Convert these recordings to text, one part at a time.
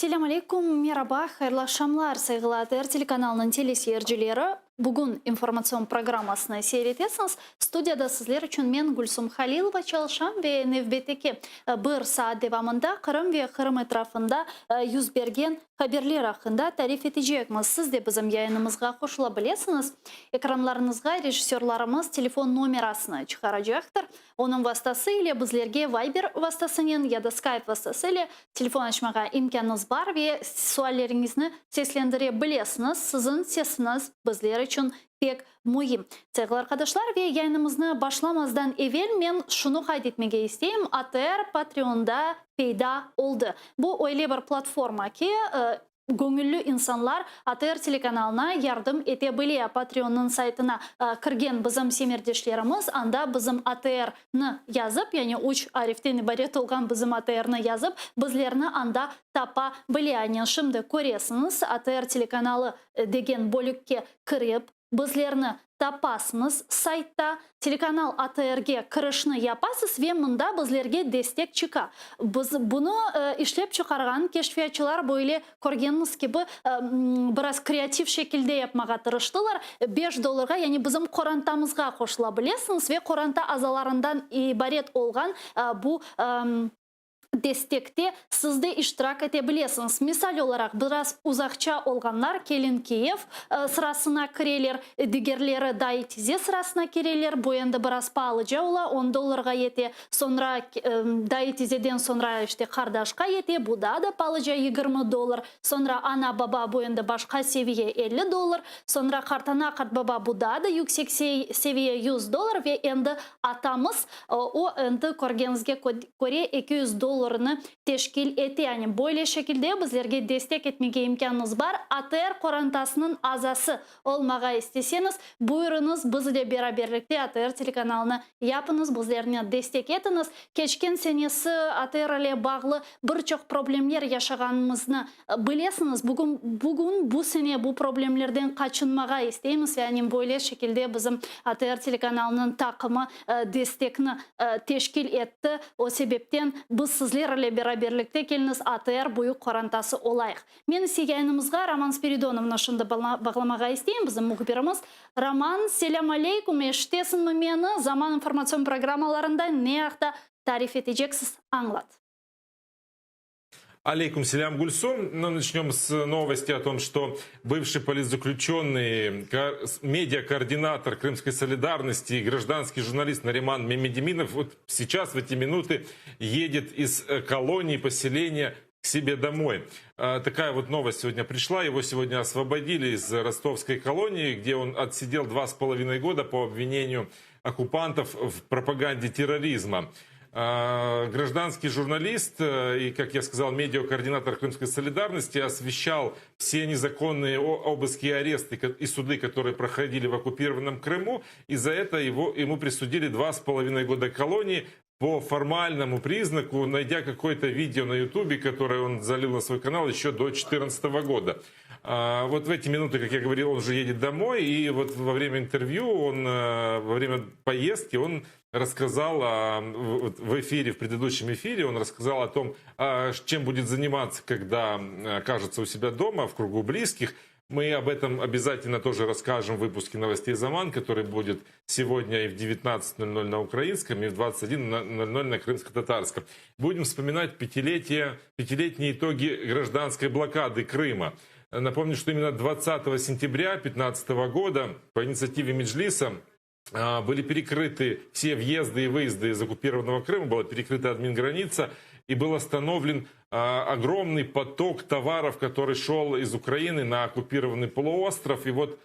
Selâm aleyküm, meraba, hayırlı aqşamlar, sayğılı ATR telekanalınıñ teleseyircileri. Bugün informatsion programmasını seyir etesiñiz. Studiyada sizler içün men, Gülsum Halilova, çalışam ve nevbetteki bir saat devamında Qırım ve Qırım etrafında yüz bergen haberler aqqında tarif etecekmiz. Siz de bizim yayınımızğa qoşula bilesiñiz. Ekranlarıñızğa rejissörlarımız telefon nomerasını çıqaracaqtır. Onıñ vastası ile bizlerge Viber vastasınen ya da Skype vastası ile telefon açmağa imkânıñız bar ve sualleriñizni seslendire bilesiñiz. Siziñ sesiñiz bizler içün pek müim. Sayğılı arqadaşlar, ve yayınımıznı başlamazdan evel men şunı qayd etmege isteyim, ATR Patreonda peyda oldı. Bu öyle bir platforma ki, göñülli insanlar ATR telekanalına yardım ete bile. Patreonnıñ saytına kirgen bizim semerdeşlerimiz anda bizim ATRni yazıp, yani üç ariften ibaret olğan bizim ATRni yazıp, bizlerni anda tapa bile. Aynen şimdi köresiñiz, ATR telekanalı degen bölükke kirip, bizlerni tapasıñız saytta, telekanal ATRge kirişni yapasız ve mında bizlerge destek çıqa. Biz bunı işlep çıqarğan keşfiyatçılar böyle körgeniñiz kibi biraz kreativ şekilde yapmağa tırıştılar. 5 dollarğa, yani bizim qorantamızğa qoşula bilesiñiz ve qoranta azalarından ibaret olğan bu destekte siz de iştirak ete bilesiñiz. Misal olaraq, biraz uzaqça olğanlar kelin-kiyev sırasına kireler, digerleri dayı-tize sırasına kireler, bu endi biraz paalıca ola, on dollarğa yete, soñra dayı-tizeden soñra işte qardaşqa yete, bu daa da paalıca, 20 dollar, soñra ana-baba, bu endi başqa seviye, 50 dollar, soñra qartana-qartbaba, bu daa da yüksek seviye, 100 dollar ve endi atamız, o endi körgeniñizge köre 200 dollarnı teşkil ete. Yani böyle şekilde bizlerge destek etmege imkânıñız bar. ATR qorantasınıñ azası olmağa isteseñiz, buyurıñız, biz ile beraberlikte ATR telekanalını yapıñız, bizlerni destek etiñiz. Keçken senesi ATR ile bağlı bir çoq problemler yaşağanımıznı bilesiñiz. Bugün, bugün, bu sene bu problemlerden qaçınmağa isteymiz ve yani böyle şekilde bizim ATR telekanalınıñ taqımı destekni teşkil etti. O sebepten biz sizler ile beraberlikte keliñiz, ATR büyük qorantası olayıq. Men ise yayınımızğa Roman Spiridonovnı şimdi bağlamağa isteyim, bizim mühbirimiz. Roman, selâm aleyküm, eşitesiñmi meni? Zaman informatsion programmalarında ne aqta tarif eteceksiz, añlat. Алейкум селям, Гульсум. Ну, начнем с новости о том, что бывший политзаключенный, медиакоординатор Крымской солидарности и гражданский журналист Нариман Мемедеминов вот сейчас, в эти минуты, едет из колонии поселения к себе домой. Такая вот новость сегодня пришла. Его сегодня освободили из ростовской колонии, где он отсидел 2,5 года по обвинению оккупантов в пропаганде терроризма. Гражданский журналист и, как я сказал, медиакоординатор Крымской солидарности освещал все незаконные обыски и аресты и суды, которые проходили в оккупированном Крыму. И за это ему присудили 2,5 года колонии по формальному признаку, найдя какое-то видео на Ютубе, которое он залил на свой канал еще до 2014 года. Вот в эти минуты, как я говорил, он уже едет домой, и вот во время интервью, во время поездки он рассказал в эфире, в предыдущем эфире, он рассказал о том, чем будет заниматься, когда окажется у себя дома, в кругу близких. Мы об этом обязательно тоже расскажем в выпуске новостей «Заман», который будет сегодня и в 19.00 на украинском, и в 21.00 на крымско-татарском. Будем вспоминать пятилетние итоги гражданской блокады Крыма. Напомню, что именно 20 сентября 2015 года по инициативе Меджлиса были перекрыты все въезды и выезды из оккупированного Крыма, была перекрыта админграница, и был остановлен огромный поток товаров, который шел из Украины на оккупированный полуостров. И вот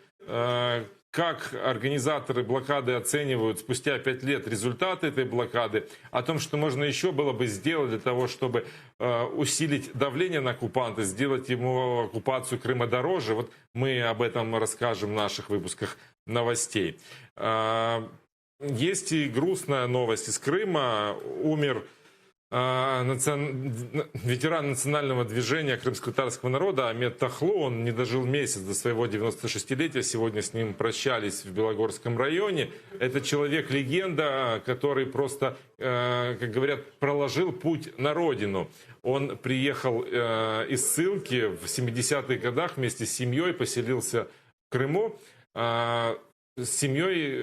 как организаторы блокады оценивают спустя 5 лет результаты этой блокады, о том, что можно еще было бы сделать для того, чтобы усилить давление на оккупанта, сделать ему оккупацию Крыма дороже, вот мы об этом расскажем в наших выпусках новостей. Есть и грустная новость из Крыма. Умер ветеран национального движения крымско-татарского народа Амет Тахлу. Он не дожил месяц до своего 96-летия. Сегодня с ним прощались в Белогорском районе. Это человек-легенда, который просто, как говорят, проложил путь на родину. Он приехал из ссылки в 70-х годах вместе с семьей, поселился в Крыму. С семьей,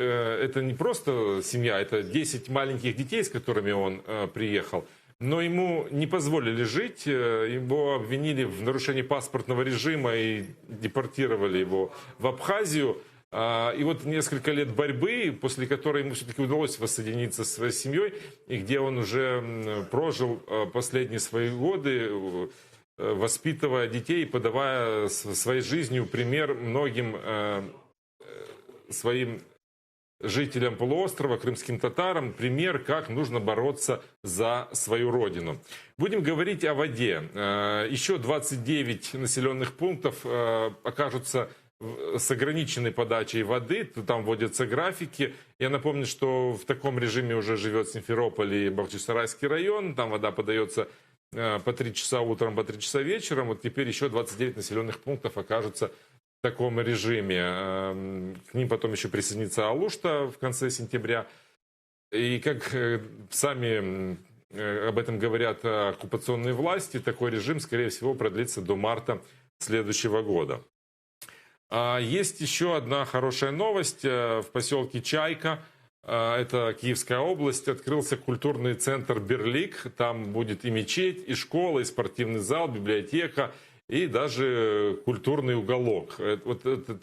это не просто семья, это 10 маленьких детей, с которыми он приехал. Но ему не позволили жить, его обвинили в нарушении паспортного режима и депортировали его в Абхазию. И вот несколько лет борьбы, после которой ему все-таки удалось воссоединиться со своей семьей, и где он уже прожил последние свои годы, воспитывая детей и подавая своей жизнью пример многим своим жителям полуострова, крымским татарам, пример, как нужно бороться за свою родину. Будем говорить о воде. Еще 29 населенных пунктов окажутся с ограниченной подачей воды, там вводятся графики. Я напомню, что в таком режиме уже живет Симферополь и Бахчисарайский район, там вода подается по 3 часа утром, по 3 часа вечером. Вот теперь еще 29 населенных пунктов окажутся в таком режиме. К ним потом еще присоединится Алушта в конце сентября. И как сами об этом говорят оккупационные власти, такой режим, скорее всего, продлится до марта следующего года. Есть еще одна хорошая новость. В поселке Чайка, это Киевская область, открылся культурный центр «Берлик». Там будет и мечеть, и школа, и спортивный зал, библиотека, и даже культурный уголок. Вот это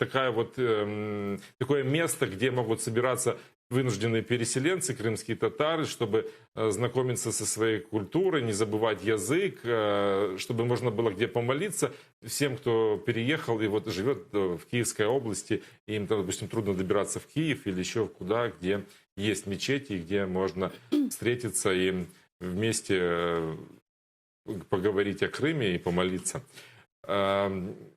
такое место, где могут собираться вынужденные переселенцы, крымские татары, чтобы знакомиться со своей культурой, не забывать язык, чтобы можно было где помолиться всем, кто переехал и вот живет в Киевской области, и им, там, допустим, трудно добираться в Киев или еще куда, где есть мечети, где можно встретиться и вместе поговорить о Крыме и помолиться.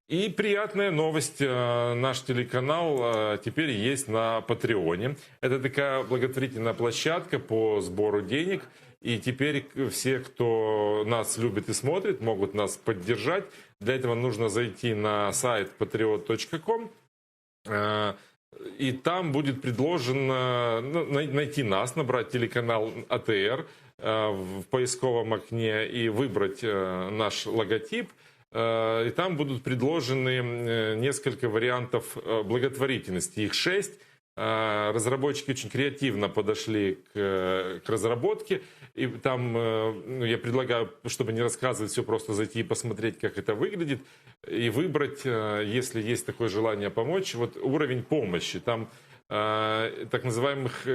И приятная новость. Наш телеканал теперь есть на Патреоне. Это такая благотворительная площадка по сбору денег. И теперь все, кто нас любит и смотрит, могут нас поддержать. Для этого нужно зайти на сайт patreon.com. И там будет предложено, ну, найти нас, набрать телеканал АТР в поисковом окне и выбрать наш логотип. И там будут предложены несколько вариантов благотворительности. Их 6. Разработчики очень креативно подошли к разработке. И там, ну, я предлагаю, чтобы не рассказывать все, просто зайти и посмотреть, как это выглядит. И выбрать, если есть такое желание помочь, вот уровень помощи. Там так называемых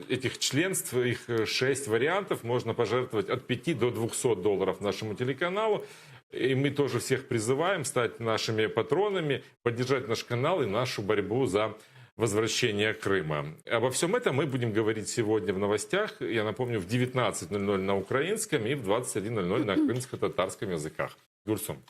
этих членств, их 6 вариантов. Можно пожертвовать от 5 до 200 долларов нашему телеканалу. И мы тоже всех призываем стать нашими патронами, поддержать наш канал и нашу борьбу за возвращение Крыма. Обо всем этом мы будем говорить сегодня в новостях. Я напомню, в 19:00 на украинском и в 21:00 на крымско-татарском языках. Гульсум.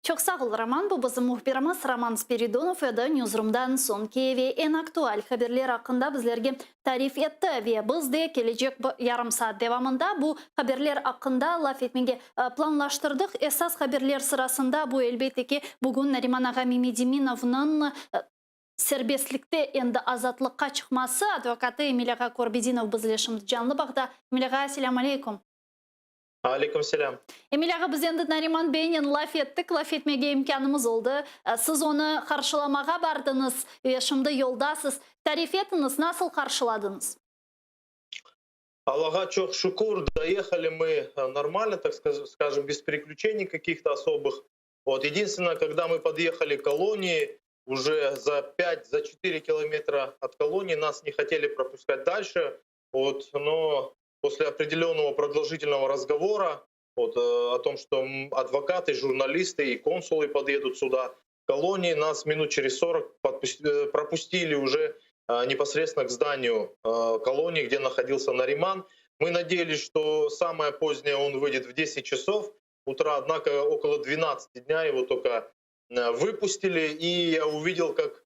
Çoq sağ ol, Roman. Bu bizim mühbirimiz Roman Spiridonov edi. Newsroom'dan soñki ve eñ aktual haberler aqqında bizlerge tarif etti. Ve biz de kelecek yarım saat devamında bu haberler aqqında laf etmege planlaştırdıq. Esas haberler sırasında bu, elbette ki, bugün Nariman ağa Memedeminovnıñ serbestlikte endi azatlıqqa çıqması. Advokatı Emil ağa Kurbedinov bizle şimdi canlı bağda. Emil ağa, selâm aleyküm. Aleyküm selâm. Emil ağa, biz endi Nariman beynen laf ettik, laf etmege imkânımız oldı. Siz onı qarşılamağa bardıñız ve şimdi yoldasız. Tarif etiñiz, nasıl qarşıladıñız? Allağa çoq şükür, доехали мы нормально, так скажем, без приключений каких-то особых. Вот, единственное, когда мы подъехали к колонии, уже за 5, за 4 километра от колонии нас не хотели пропускать дальше. Вот, но после определенного продолжительного разговора, вот, о том, что адвокаты, журналисты и консулы подъедут сюда, в колонии, нас минут через 40 пропустили уже непосредственно к зданию колонии, где находился Нариман. Мы надеялись, что самое позднее он выйдет в 10 часов утра, однако около 12 дня его только выпустили, и я увидел, как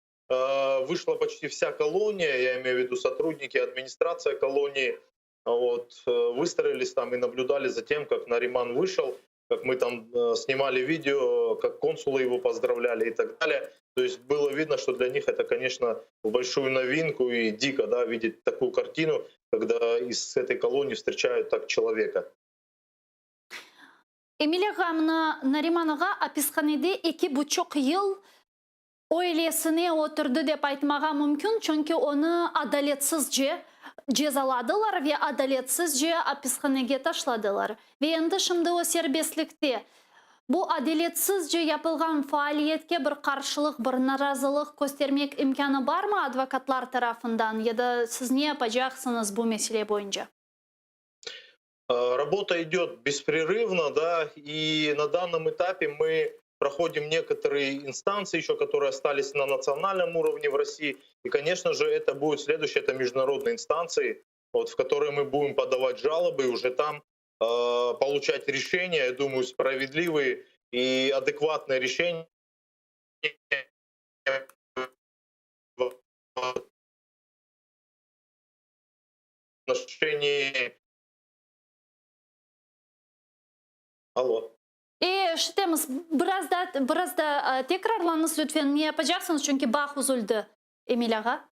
вышла почти вся колония, я имею в виду сотрудники, администрация колонии, вот, выстроились там и наблюдали за тем, как Нариман вышел, как мы там снимали видео, как консулы его поздравляли и так далее. То есть было видно, что для них это, конечно, большую новинку и дико, да, видеть такую картину, когда из этой колонии встречают так человека. Emil ağa, mına Nariman ağa apishanede 2,5 yıl öylesine oturdı dep aytmağa mümkün, çünki onı adaletsizce cezaladılar ve adaletsizce apishanege taşladılar. Ve endi şimdi o serbestlikte. Bu adaletsizce yapılğan faaliyetke bir qarşılıq, bir narazılıq köstermek imkânı barmı advokatlar tarafından ya da siz ne yapacaqsıñız bu mesele boyunca? Работа идет беспрерывно, да, и на данном этапе мы проходим некоторые инстанции еще, которые остались на национальном уровне в России. И, конечно же, это будет следующее, это международные инстанции, вот, в которые мы будем подавать жалобы и уже там получать решения, я думаю, справедливые и адекватные решения в отношении. Алло. Eşitemiz. Biraz da tekrarlañız lütfen, ne yapacaqsıñız, çünki bağ üzüldi, Emil ağa.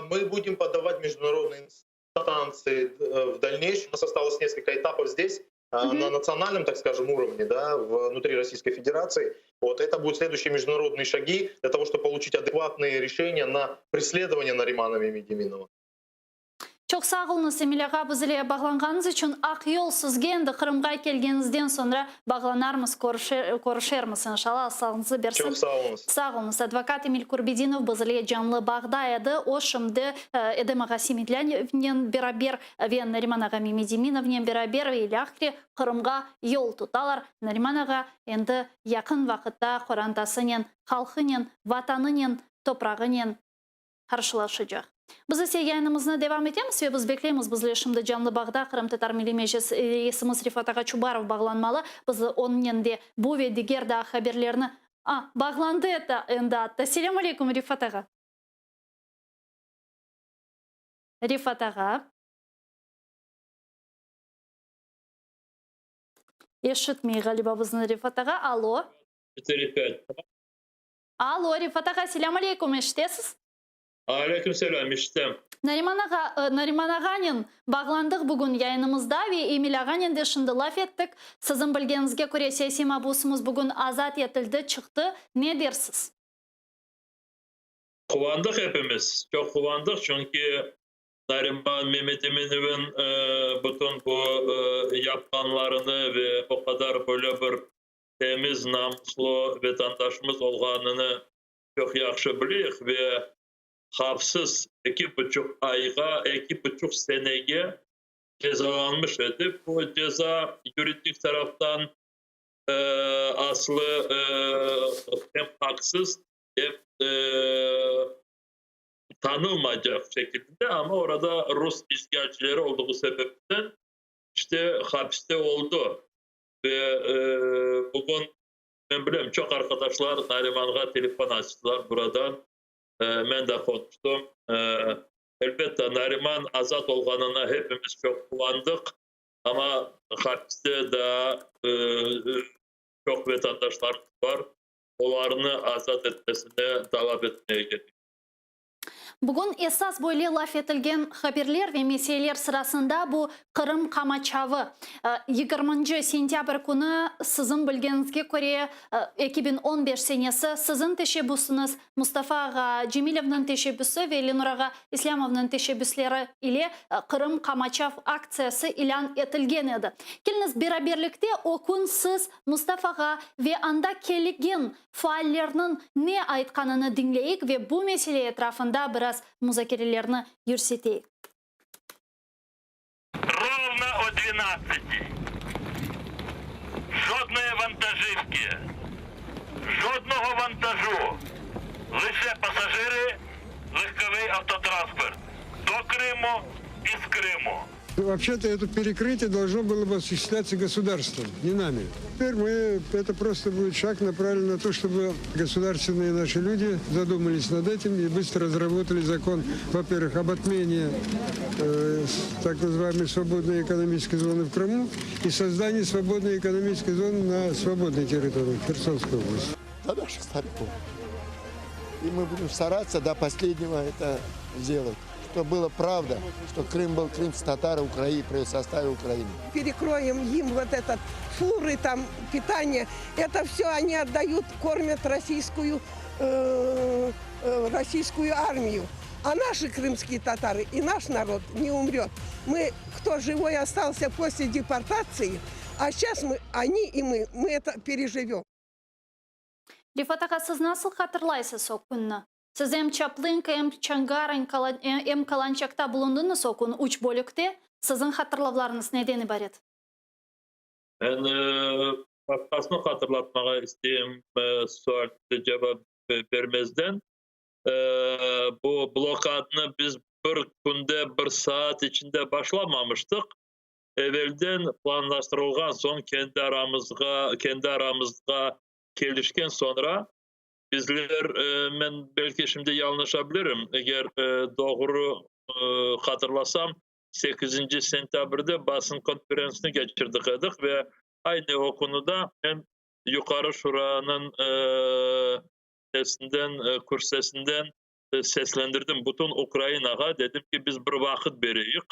Мы будем подавать международные инстанции в дальнейшем. У нас осталось несколько этапов здесь, на национальном, так скажем, уровне, да, внутри Российской Федерации. Вот это будут следующие международные шаги для того, чтобы получить адекватные решения на преследование Наримана Мемедеминова. Çoq sağ oluñız, Emil ağa, bizle bağlanğanıñız içün. Aq yol sizge, endi Qırımğa kelgeniñizden soñra bağlanarmız, körüşermiz, inşalla, sağlığıñıznı bersin. Çoq sağ oluñız. Sağ oluñız. Advokat Emil Kurbedinov bizle canlı bağda edi. O şimdi Edem ağa Semedlâyevnen beraber ve Nariman ağa Memedeminovnen beraber ve ilâhre Qırımğa yol tutalar. Nariman ağa endi yaqın vaqıtta qorantasınen, halqınen, vatanınen, toprağınen qarşılaşacaq. Biz ise yayınımıznı devam etemiz ve biz bekleymiz, bizle şimdi canlı bağda Qırımtatar Milliy Meclis reisimiz Refat ağa Çubarov bağlanmalı. Biz onıñ de bu ve diger daa haberlerni. A, bağlandı endi atta. Selâm aleyküm, Refat ağa. Refat ağa. Eşitmey ğaliba bizni Refat ağa. Alo. 4-5. Alo, Refat ağa, selâm aleyküm, eşitesiz? Aleyküm selâm, eşitem. Nariman ağa, Nariman ağanen bağlandıq bugün yayınımızda ve Emil ağanen de şimdi laf ettik. Siziñ bilgeniñizge köre, siyasiy mabusımız bugün azat etildi, çıqtı. Ne dersiz? Quvandıq epimiz. Çoq quvandıq, çünki Nariman Memedeminovnıñ bütün bu yapqanlarını ve o qadar böyle bir temiz, namuslı vatandaşımız olğanını çoq yahşı bileyik ve havfsız 2,5 ayğa, 2,5 senege cezalanmış edi. Bu ceza yuridik taraftan aslı hem haqsız, hem tanılmayacaq şekilde, ama orada Rus işgalcileri olduğu sebepten işte hapiste oldu. Ve bugün men bilem, çoq arqadaşlar Narimanğa telefon açtılar buradan. Men de qonuştım. Elbette, Nariman azat olğanına hepimiz çoq quvandıq. Ama hapiste daa çoq vatandaşlar bar. Olarnı azat etmesine talap etmeye kerek. Bugün esas böyle laf etilgen haberler ve meseleler sırasında bu Qırım qamaçavı. 20 sentâbr künü, siziñ bilgeniñizge köre, 2015 senesi siziñ teşebbüsiñiz, Mustafa ağa Cemilevniñ teşebbüsi ve Lenur ağa İslâmovnıñ teşebbüsleri ile Qırım qamaçav aktsiyası ilân etilgen edi. Keliñiz, beraberlikte o kün siz, Mustafa ağa ve anda kelgen faallerniñ ne aytqanını diñleyik ve bu mesele etrafında biraz muzakerelerni yürseteyik. Ровно о 12. Жодної вантажівки, жодного вантажу. Лише пасажири, легковий автотранспорт. До Криму і з Криму. Вообще-то это перекрытие должно было бы осуществляться государством, не нами. Теперь мы, это просто будет шаг направлен на то, чтобы государственные наши люди задумались над этим и быстро разработали закон, во-первых, об отмене так называемой свободной экономической зоны в Крыму и создании свободной экономической зоны на свободной территории Херсонской области. За наших стариков. И мы будем стараться до последнего это сделать. Что было правда, что Крым был крымские татары Украины, при составе Украины. Перекроем им вот этот фуры, там, питание. Это все они отдают, кормят российскую, российскую армию. А наши крымские татары и наш народ не умрет. Мы, кто живой остался после депортации, а сейчас мы, они и мы, мы это переживем. Refat ağa, siz nasıl hatırlaysız o künni? Siz em Çaplınka, em Çongar, em Kalançakta bulundıñız o kün üç bölükte. Siziñ hatırlavlarıñız neden ibaret? Men başqasını hatırlatmağa isteyim, sualge cevap bermezden. Bu blokadnı biz bir künde, bir saat içinde başlamamıştıq. Evelden planlaştırılğan soñ, kendi aramızğa, kendi aramızğa kelişken soñra, bizler, men belki şimdi yañlışa bilirim, eger doğru hatırlasam, 8 sentâbrde basın konferentsini keçirdik edik ve aynı o künü da men Yuqarı Şuranıñ sesinden, kürsüsinden seslendirdim bütün Ukrainağa, dedim ki, biz bir vaqıt bereyik,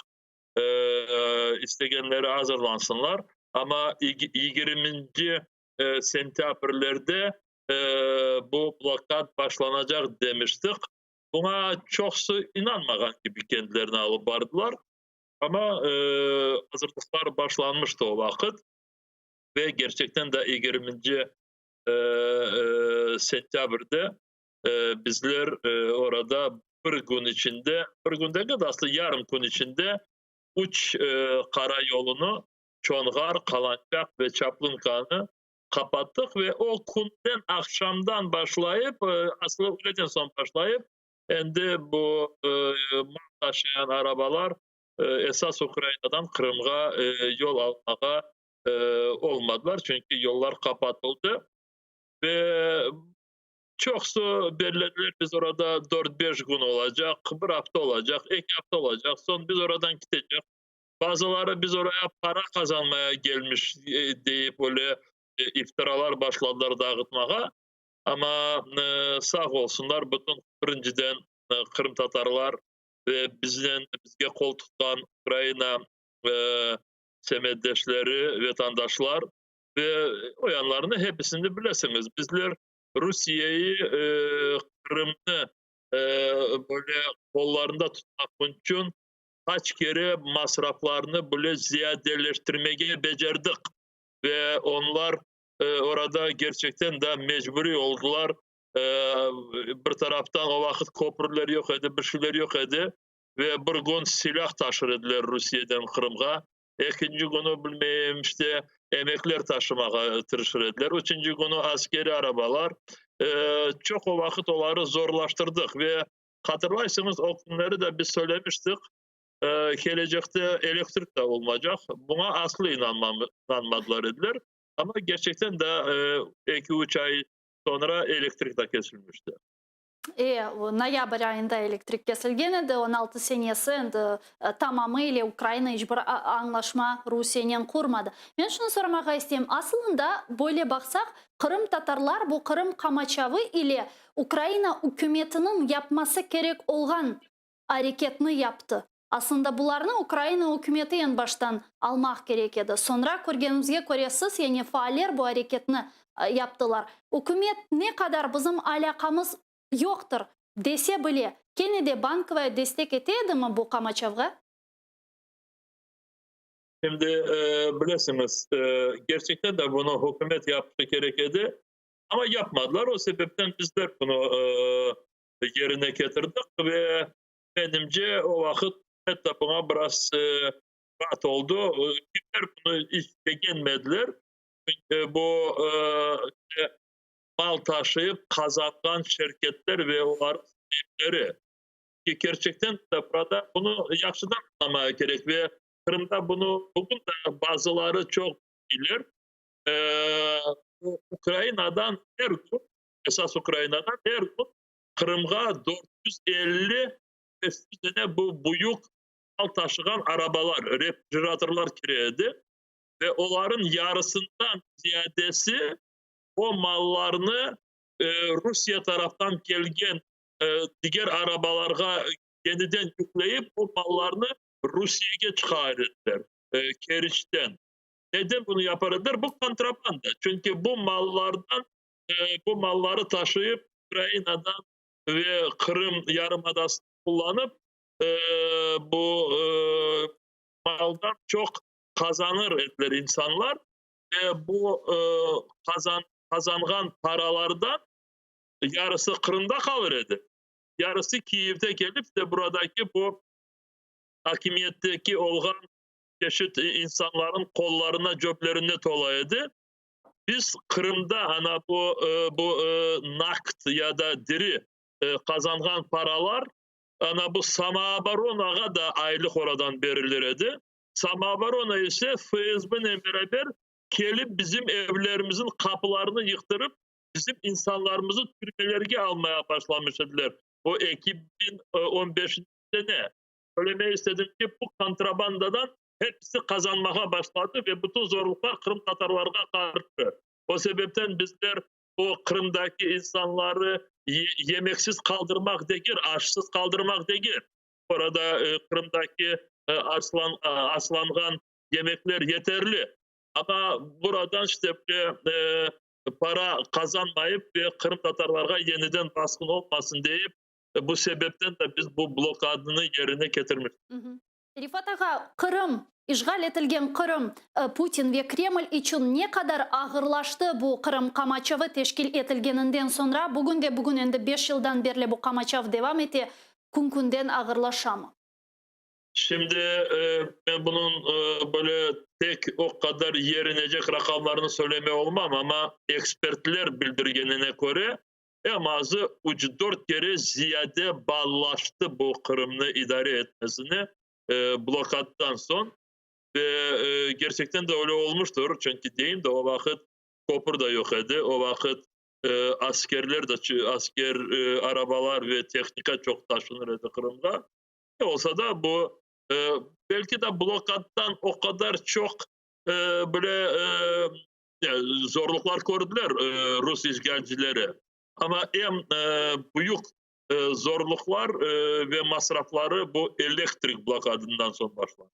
istegenleri azırlansınlar, amma 20 sentâbrlerde bu blokad başlanacaq demiştik. Buña çoqusı inanmağan kibi kendilerini alıp bardılar, amma azırlıqlar başlanmıştı o vaqıt ve kerçekten de 20 sentâbrde bizler orada bir kün içinde, bir kün degil de, aslı yarım kün içinde üç qara yolunı, Çonğar, Kalançak ve Çaplınkanı qapattıq ve o künden aqşamdan başlayıp, aslı üyleden soñ başlayıp, endi bu mal taşıyan arabalar esas Ukrainadan Qırımğa yol almağa olmadılar, çünki yollar qapatıldı ve çoqusı bellediler, biz orada 4-5 kün olacaq, bir afta olacaq, 2 afta olacaq, soñ biz oradan ketecek. Bazıları biz oraya para qazanmaya gelmiş deyip öyle iftiralar başladılar dağıtmağa. Amma sağ olsunlar bütün birinciden qırımtatarlar ve biznen bizge qol tutqan Ukraina semetdeşleri, vatandaşlar ve o yanlarını hepsini bilesiñiz. Bizler Rusiyeyi Qırımnı böyle qollarında tutmaq içün qaç kere masraflarını bile ziyadeleştirmege becerdik ve onlar orada gerçekten de mecburiy oldular. Bir taraftan o vaqıt köprüler yoq edi, bir şeyler yoq edi ve bir kün silâh taşır ediler Rusiyeden Qırımğa. Ekinci künü, bilmeyim, işte emekler taşımağa tırışır ediler. Üçünci künü askeriy arabalar. Çoq o vaqıt oları zorlaştırdıq ve hatırlaysıñız, o künleri de biz söylemiştik, kelecekte elektrik de olmaycaq. Buña aslı inanmadılar ediler. Amma gerçekten de 2-3 ay soñra elektrik de kesilmişti. Noyabr ayında elektrik kesilgen edi, 16 senesi endi tamamı ile Ukraina iç bir añlaşma Rusiyenen qurmadı. Men şunı soramağa isteyim, aslında böyle baqsaq, qırımtatarlar bu Qırım qamaçavı ile Ukraina ükümetiniñ yapması kerek olğan areketni yaptı. Aslında bularnı Ukraina ükümeti eñ baştan almaq kerek edi. Soñra körgenimizge köre siz, yani faaller bu areketni yaptılar. Ükümet ne qadar bizim alâqamız yoqtır dese bile, kene de Bankovaya destek ete edimi bu qamaçavğa? Şimdi bilesiñiz, gerçekten de bunı hükümet yapışı kerek edi, amma yapmadılar. O sebepten bizler bunı yerine ketirdik ve menimce o vaqıt hükümet de buña biraz raat oldı. Kimler bunı iç begenmediler, çünki bu mal taşıyıp qazanğan şirketler ve olarnıñ saipleri. Ki kerçekten de burada bunı yahşıdan añlamağa kerek ve Qırımda bunı bugün de bazıları çoq bilir. Ukrainadan er kün, esas Ukrainadan er kün Qırımğa 450 dane bu büyük mal taşığan arabalar, refrijeratorlar kire edi ve olarnıñ yarısından ziyadesi o mallarnı Rusiye taraftan kelgen diger arabalarğa. Yeniden yükleyip o mallarnı Rusiyege çıqar ediler, Keriçten. Neden bunı yapar ediler? Bu kontrabanda. Çünki bu mallardan, bu malları taşıyıp Ukrainadan ve Qırım yarımadasını qullanıp, bu maldan çoq qazanır ediler insanlar ve bu qazanğan paralardan yarısı Qırımda qalır edi, yarısı Kiyevde kelip de buradaki bu akimiyetteki olğan çeşit insanların qollarına, cöplerine tola edi. Biz Qırımda ana bu bu naqd ya da diri qazanğan paralar ana bu samooboronağa da aylıq oradan berilir edi. Samooborona ise FSBnen beraber kelip bizim evlerimizin qapılarını yıqtırıp, bizim insanlarımızı türmelerge almaya başlamış ediler o 2015 sene. Söylemeye istedim ki, bu kontrabandadan hepsi qazanmağa başladı ve bütün zorluqlar qırımtatarlarğa qarşı. O sebepten bizler o Qırımdaki insanları yemeksiz qaldırmaq degil, aşsız qaldırmaq degil. Orada Qırımdaki aslan, aslanğan yemekler yeterli. Amma buradan işte para qazanmayıp ve qırımtatarlarğa yeniden basqın olmasın deyip, bu sebepten de biz bu blokadını yerine ketirmiş. Refat ağa, Qırım, işğal etilgen Qırım, Putin ve Kreml içün ne qadar ağırlaştı bu Qırım qamaçavı teşkil etilgeninden soñra? Bugün de bugün endi beş yıldan berli bu qamaçav devam ete, kün-künden ağırlaşamı? Şimdi men bunıñ böyle tek o qadar yerinecek raqamlarnı söylemey olmam, amma ekspertler bildirgenine köre, eñ azı üç-dört kere ziyade baalaştı bu Qırımnı idare etmesine blokaddan soñ. Ve kerçekten de öyle olmuştır, çünki deyim de, o vaqıt köpür de yoq edi, o vaqıt askerler de, asker arabalar ve tehnika çoq taşınır edi Qırımğa. Ne olsa da, bu belki de blokaddan o qadar çoq böyle zorluqlar kördiler rus işğalcileri. Amma eñ büyük zorluqlar ve masrafları bu elektrik blokadından soñ başlandı.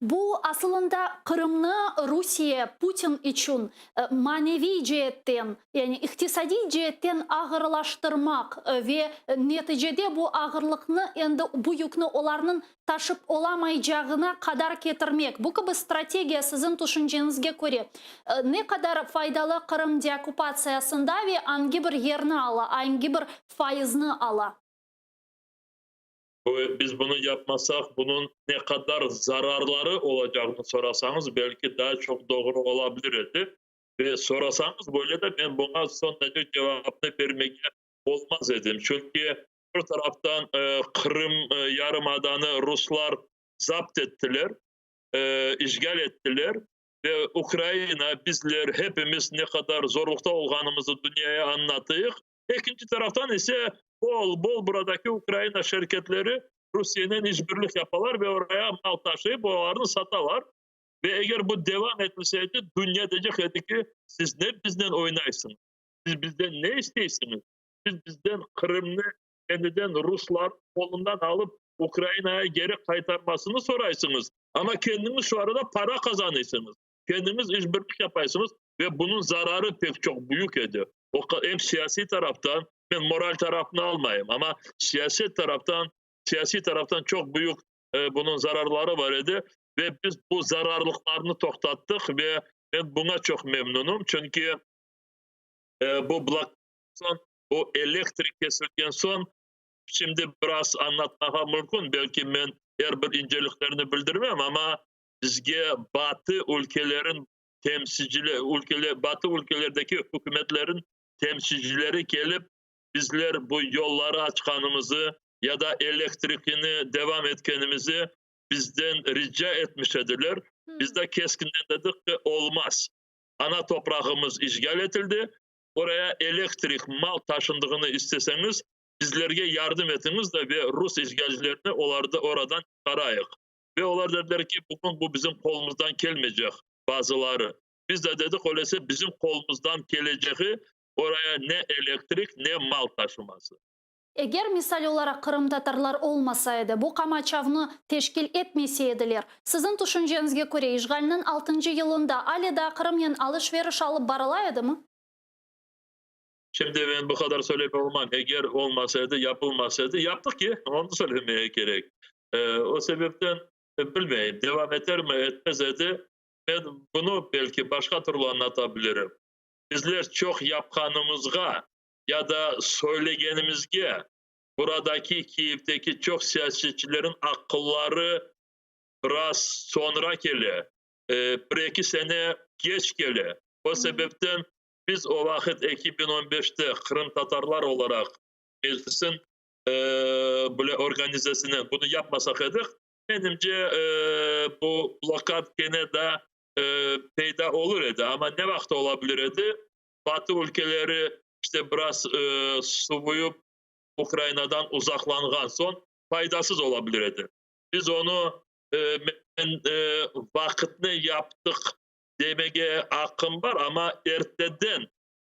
Bu, asılında, Qırımnı Rusiye, Putin içün maneviy ceetten, yani iqtisadiy ceetten ağırlaştırmaq ve neticede bu ağırlıqnı endi bu yükni olarnıñ taşıp olamaycağına qadar ketirmek, bu kibi strategiya siziñ tüşünceñizge köre ne qadar faydalı Qırım deokkupatsiyasında ve angi bir yerni ala, angi bir fayıznı ala? Biz bunı yapmasaq, bunıñ ne qadar zararları olacağını sorasañız, belki daa çoq doğru olabilir edi. Ve sorasañız böyle de, men buña soñ derece cevapnı bermege olmaz edim. Çünki bir taraftan Qırım yarımadanı ruslar zapt ettiler, işğal ettiler ve Ukraina, bizler hepimiz ne qadar zorluqta olğanımızı dünyaya añlatıyıq. Ekinci taraftan ise bol-bol buradaki Ukraina şirketleri Rusiyenen işbirlik yapalar ve oraya mal taşıyıp, olarnı satalar. Ve eger bu devam etilseydi, dünya deycek edi ki, siz ne biznen oynaysıñız, siz bizden ne isteysiñiz, siz bizden Qırımnı yeniden ruslar qolundan alıp Ukrainaya geri qaytarmasını soraysıñız, amma kendiñiz şu arada para qazanıysıñız, kendiñiz işbirlik yapaysıñız ve bunıñ zararı pek çoq büyük edi. O, em siyasiy taraftan, men moral tarafını almayım, amma siyaset taraftan, siyasiy taraftan çoq büyük bunıñ zararları bar edi ve biz bu zararlıqlarnı toqtattıq ve men buña çoq memnunım, çünki bu blok soñ, bu elektrik kesilgen soñ, şimdi biraz añlatmağa mümkün, belki men er bir inceliklerini bildirmem, amma bizge Batı ülkelerin temsilciler, ülkeler, Batı ülkelerdeki ükümetlerin temsilcileri kelip, bizler bu yolları açqanımızı ya da elektrikini devam etkenimizi bizden rica etmiş ediler. Biz de keskinden dedik ki, olmaz. Ana toprağımız işğal etildi, oraya elektrik, mal taşındığını isteseñiz, bizlerge yardım etiñiz de ve rus işğalcilerini olardı oradan çıqarayıq. Ve olar dediler ki, bugün bu bizim qolumızdan kelmeycek, bazıları. Biz de dedik, öyleyse bizim qolumızdan keleceği oraya ne elektrik, ne mal taşıması. Eger, misal olaraq, qırımtatarlar olmasa edi, bu qamaçavnı teşkil etmese ediler, siziñ tüşünceñizge köre, işğalniñ altıncı yılında ale daa Qırımnen alış-veriş alıp barıla edimi? Şimdi men bu qadar söylep olmam. Eger olmasa edi, yapılmasa edi, yaptıq ki, onı söylemeye kerek. O sebepten, bilmeyim, devam etermi, etmez edi, men bunı belki başqa türlü añlata bilirim. Bizler çoq yapqanımızğa ya da söylegenimizge buradaki, Kiyevdeki çoq siyasetçilerin aqılları biraz soñra kele, bir-eki sene keç kele. O sebepten biz o vaqıt 2015-te qırımtatarlar olaraq Meclisin böyle organizasinen bunı yapmasaq edik, menimce, bu blokad kene da peyda olur edi. Amma ne vaqıt ola bilir edi? Batı ülkeleri işte biraz suvuyıp Ukrainadan uzaqlanğan soñ faydasız ola bilir edi. Biz onı men vaqıtnı yaptıq demege aqqım bar, amma erteden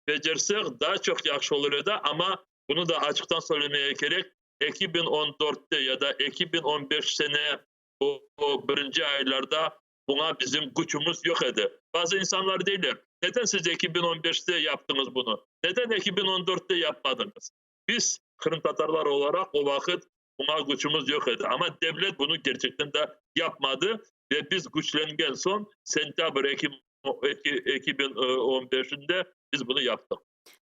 becersek daa çoq yahşı olur edi, amma bunı da açıqtan söylemege kerek, 2014-te ya da 2015 sene bu birinci aylarda buña bizim küçümiz yoq edi. Bazı insanlar deyler, neden siz 2015-te yaptıñız bunı, neden 2014-te yapmadıñız? Biz, qırımtatarlar olaraq, o vaqıt buña küçümiz yoq edi, amma devlet bunı kerçekten de yapmadı ve biz küçlengen soñ, sentâbr 2015-nde biz bunı yaptıq.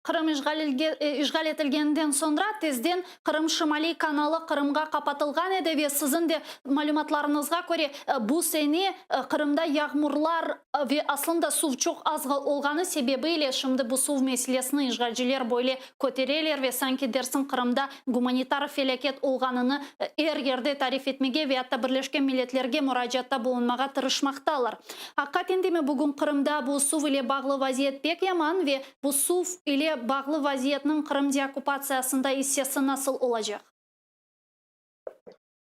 Qırım işğal etilgeninden soñra tezden Qırım Şimaliy kanalı Qırımğa qapatılğan edi ve siziñ de malümatlarıñızğa köre, bu sene Qırımda yağmurlar ve aslında suv çoq az olğanı sebebi ile şimdi bu suv meselesini işğalciler böyle kötereler ve sanki dersiñ Qırımda gumanitar felâket olğanını er yerde tarif etmege ve atta Birleşken Milletlerge muracaatta bulunmağa tırışmaqtalar. Aqiqaten demi, bugün Qırımda bu suv ile bağlı vaziyet pek yaman ve bu suv ile bağlı vaziyetniñ Qırım deokkupatsiyasında issesi nasıl olacaq?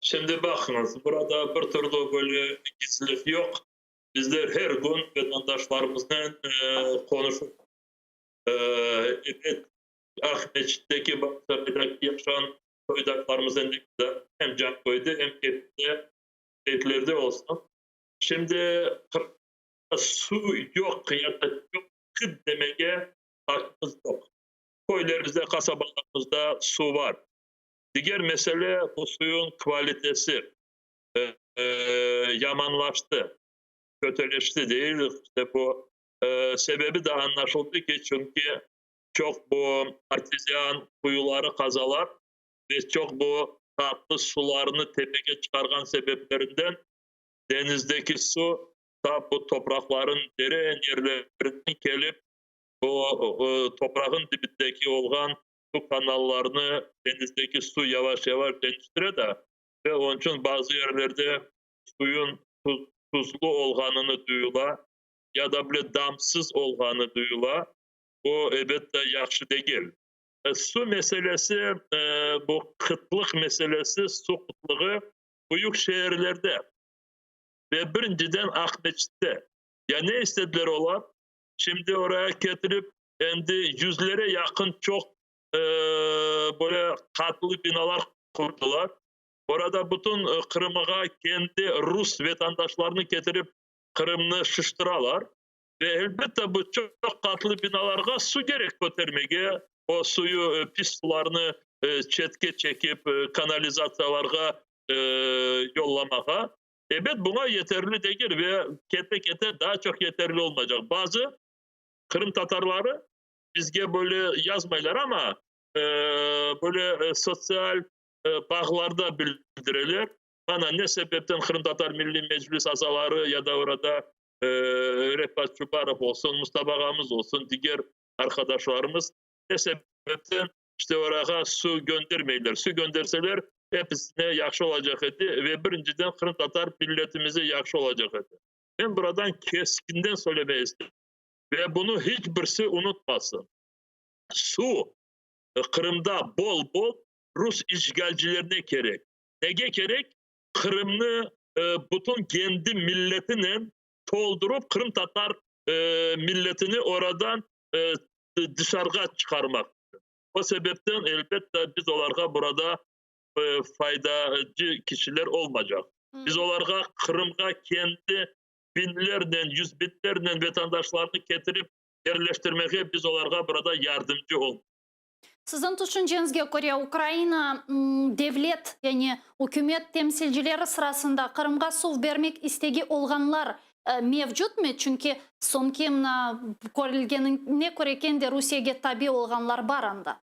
Şimdi baqıñız, burada bir türlü böyle gizlilik yoq. Bizler her kün vatandaşlarımıznen qonuşıp, ebet, Aqmescitteki, Bağçasaraydaki yaşağan soydaşlarımıznen de, hem Canköyde, hem Kefede, Keklerde olsun. Şimdi Qırımda suv yoq ya da çoq qıt demege aqqımız yoq. Köylerimizde, qasabalarımızda suv bar. Diger mesele, bu suyun kvalitesi yamanlaştı, kötüleşti deyil. İşte bu sebebi de añlaşıldı ki, çünki çoq bu artezian quyuları qazalar ve çoq bu tatlı sularnı tepege çıqarğan sebeplerinden Denizdeki su ta bu topraqların deren yerlerinden kelip, bu toprağın dibindeki olğan su kanallarını denizdeki su yavaş-yavaş deñiştire da, ve onıñ içün bazı yerlerde suyun tuzlu olğanını duyula, ya da bile damsız olğanı duyula. Bu, elbette, yahşı degil. Su meselesi, bu qıtlıq meselesi, su qıtlığı büyük şeerlerde ve birinciden Aqmeçitte. Ya ne istediler olar? Şimdi oraya ketirip endi yüzlere yaqın çoq böyle qatlı binalar qurdılar. Orada bütün Qırımğa kendi rus vatandaşlarını ketirip Qırımnı şıştıralar. Ve elbette bu çoq qatlı binalarğa su kerek kötermege, o suyu, pis sularnı çetke çekip kanalizatsiyalarğa yollamağa. Ebet, buña yeterli degil ve kete-kete daa çoq yeterli olmaycaq. Bazı qırımtatarları bizge böyle yazmaylar, amma böyle sotsial bağlarda bildireler, mana ne sebepten Qırımtatar Milliy Meclis azaları ya da orada Refat Çubarov olsun, Mustafa ağamız olsun, diger arqadaşlarımız ne sebepten işte orağa suv göndermeyler. Suv gönderseler, episine yahşı olacaq edi ve birinciden qırımtatar milletimize yahşı olacaq edi. Men buradan keskinden söylemege isteyim ve bunı hiç birisi unutmasın. Suv Qırımda bol-bol rus işğalcilerine kerek. Nege kerek? Qırımnı bütün kendi milletinen toldurıp, qırımtatar milletini oradan dışarığa çıqarmaq. O sebepten, elbette, biz olarğa burada faydacı kişiler olmacaq. Biz olarğa Qırımğa kendi biñlernen, yüz biñlernen vatandaşlarını ketirip yerleştirmege biz olarğa burada yardımcı olmay. Siziñ tüşünceñizge köre, Ukraina devlet, yani ükümet temsilcileri sırasında Qırımğa suv bermek istegi olğanlar mevcutmı? Çünki soñki mına körülgenine köre kene de Rusiyege tabi olğanlar bar anda.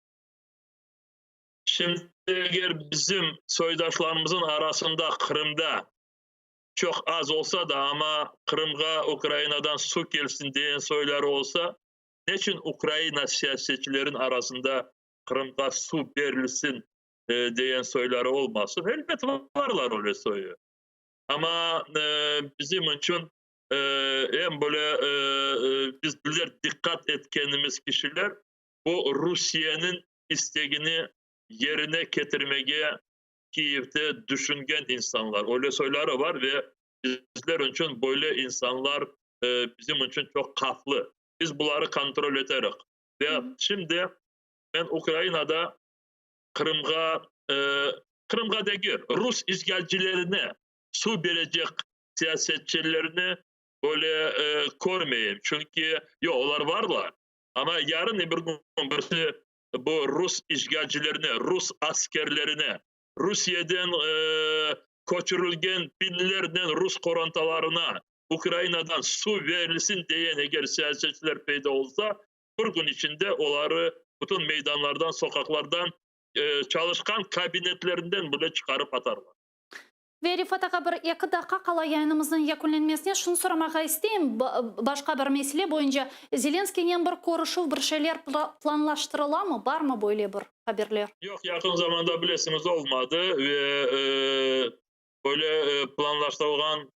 Şimdi eger bizim soydaşlarımızın arasında Qırımda çoq az olsa da, amma Qırımğa Ukrainadan suv kelsin degen soyları olsa, neçün Ukraina siyasetçilerin arasında Qırımğa suv berilsin degen soyları olmasın? Elbet varlar öyle soyu. Amma bizim içün em böyle biz bizler diqqat etkenimiz kişiler bu Rusiyeniñ istegini yerine ketirmege Kiyevde düşüngen insanlar. Öyle soyları var ve bizler içün böyle insanlar bizim içün çoq havflı. Biz buları kontrol eterik. Ve şimdi men Ukrainada Qırımğa, Qırımğa degil, rus işğalcilerine suv berecek siyasetçilerni böyle körmeyim. Çünki, yoq, olar varlar, amma yarın bir kün birisi bu rus işğalcilerine, rus askerlerine, Rusiyeden köçürilgen biñlernen rus qorantalarına Ukrainadan suv verilsin degen eger siyasetçiler peyda olsa, bir kün içinde oları bütün meydanlardan, soqaqlardan, çalışqan kabinetlerinden bile çıqarıp atarlar. Ve Refat ağa, bir eki daqqa qala yayınımıznıñ yekünlenmesine şunı soramağa isteyim, başqa bir mesele boyunca Zelenskiynen bir körüşüv, bir şeyler planlaştırılamı, barmı böyle bir haberler? Yoq, yaqın zamanda bilesiñiz olmadı ve böyle planlaştırılğan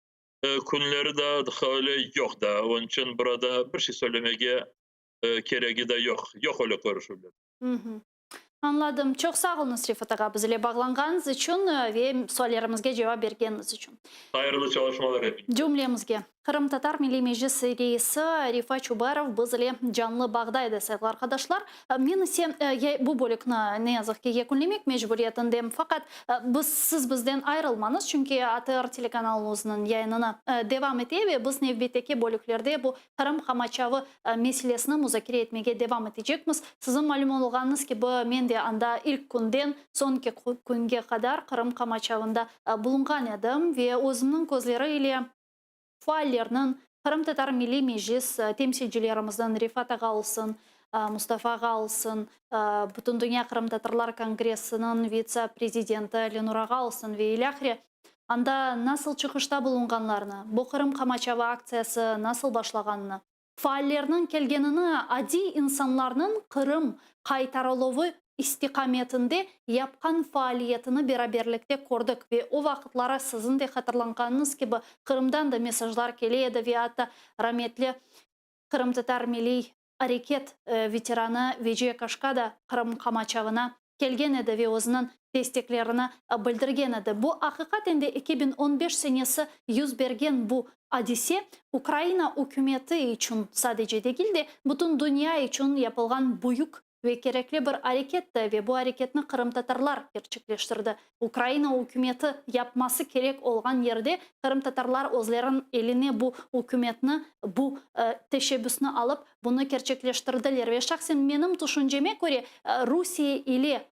künleri de öyle yoq da, onıñ içün burada bir şey söylemege keregi de yoq, yoq öyle körüşüvler. Añladım. Çoq sağ oluñız, Refat ağa, biz ile bağlanğanıñız içün ve suallerimizge cevap bergeniñiz içün. Hayırlı çalışmalar epiñizge. Cümlemizge. Qırımtatar Milliy Meclisi reisi Refat Çubarov biz ile canlı bağda edi, sayğılı arqadaşlar. Men ise bu bölükni, ne yazıq ki, yekünlemek mecburiyetindem. Faqat biz, siz bizden ayırılmañız, çünki ATR telekanalımıznıñ yayınını devam ete ve biz nevbetteki bölüklerde bu Qırım qamaçavı meselesini muzakere etmege devam etecekmiz. Siziñ malüm olğanıñız kibi, men de anda ilk künden soñki künge qadar Qırım qamaçavında bulunğan edim ve özümniñ közleri ile faallerniñ, Qırımtatar Milliy Meclis temsilcilerimizniñ, Refat ağa olsun, Mustafa ağa olsun, Bütündünya qırımtatarlar kongressiniñ vitse-prezidenti Lenur ağa olsun ve ilâhre, Anda nasıl çıqışta bulunğanlarını, bu Qırım qamaçavı aktsiyası nasıl başlağanını, faallerniñ kelgenini, adiy insanlarnıñ Qırım qaytarıluvı istiqametinde yapqan faaliyetini beraberlikte kördik ve o vaqıtları siziñ de hatırlanğanıñız kibi Qırımdan da mesajlar kele edi ve atta rametli qırımtatar milliy areket veteranı Veciye Kaşka da Qırım qamaçavına kelgen edi ve özüniñ desteklerini bildirgen edi. Bu, aqiqaten de 2015 senesi yüz bergen bu adise Ukraina ükümeti içün sadece degil de, bütün dünya içün yapılğan büyük ve kerekli bir areketti ve bu areketni qırımtatarlar kerçekleştirdi. Ukraina ükümeti yapması kerek olğan yerde qırımtatarlar özleriniñ eline bu ükümetni, bu teşebbüsni alıp, bunı kerçekleştirdiler. Ve şahsen menim tüşünceme köre, Rusiye ile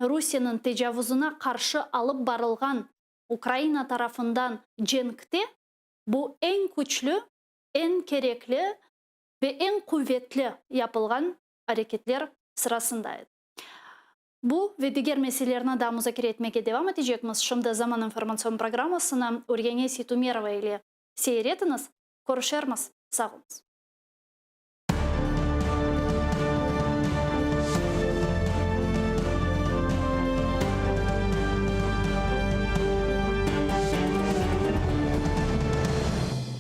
Rusiyeniñ tecavuzına qarşı alıp barılğan Ukraina tarafından cenkte bu eñ küçlü, eñ kerekli ve eñ quvetli yapılğan areketler sırasında edi. Bu ve diger meselelerni daa muzakere etmege devam etecekmiz. Şimdi Zaman informatsion programmasını Ürgene Seytumerova ile seyir etiñiz. Körüşermiz. Sağ oluñız.